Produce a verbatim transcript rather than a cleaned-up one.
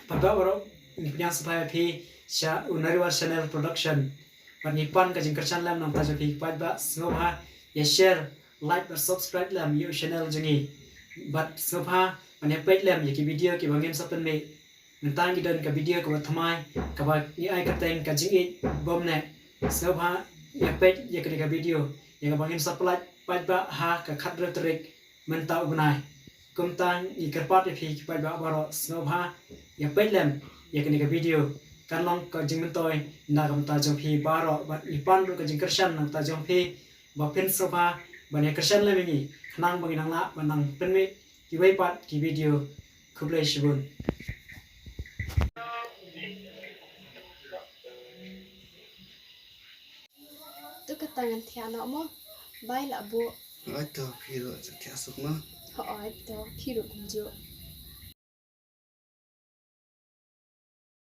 Paidbah baroh, ngi pdiang sngewbha ïa phi sha u Nariwar Channel Production. Bad ngi pan ka jingkyrshan lem nangta jong phi paidbah, sngewbha ïa share, like bad subscribe lem ïa u channel jong ngi. Bad sngewbha ban ïa peit lem ïa ki video kiba ngin sa pynmih. Mynta ngi don ka video kaba thymmai, kaba ngi ai kyrteng ka jingïeit bymneh. Sngewbha ïa peit ïa kane ka video, ïa kaba ngin sa pyllait paidbah ha ka khathynriew tarik mynta u bnai. Kumta ngi kyrpad ïa phi ki paidbah baroh, sngewbha ïa peit lem ïa kane ka video. Kan long ka jingmyntoi na ka bynta jong phi baroh, bad ngi pan ruh ka jingkyrshan na ka bynta jong phi, ba phin sngewbha ban ïa kyrshan lem ïa ngi, khnang ba ngin nang lah ban nang pynmih kiwei pat ki video. Khublei shibun. To kata ngan thiah noh mo. Bye lah bo. Oi to, phi ruh thiah suk mo. Oi to, phi ruh kumjuh.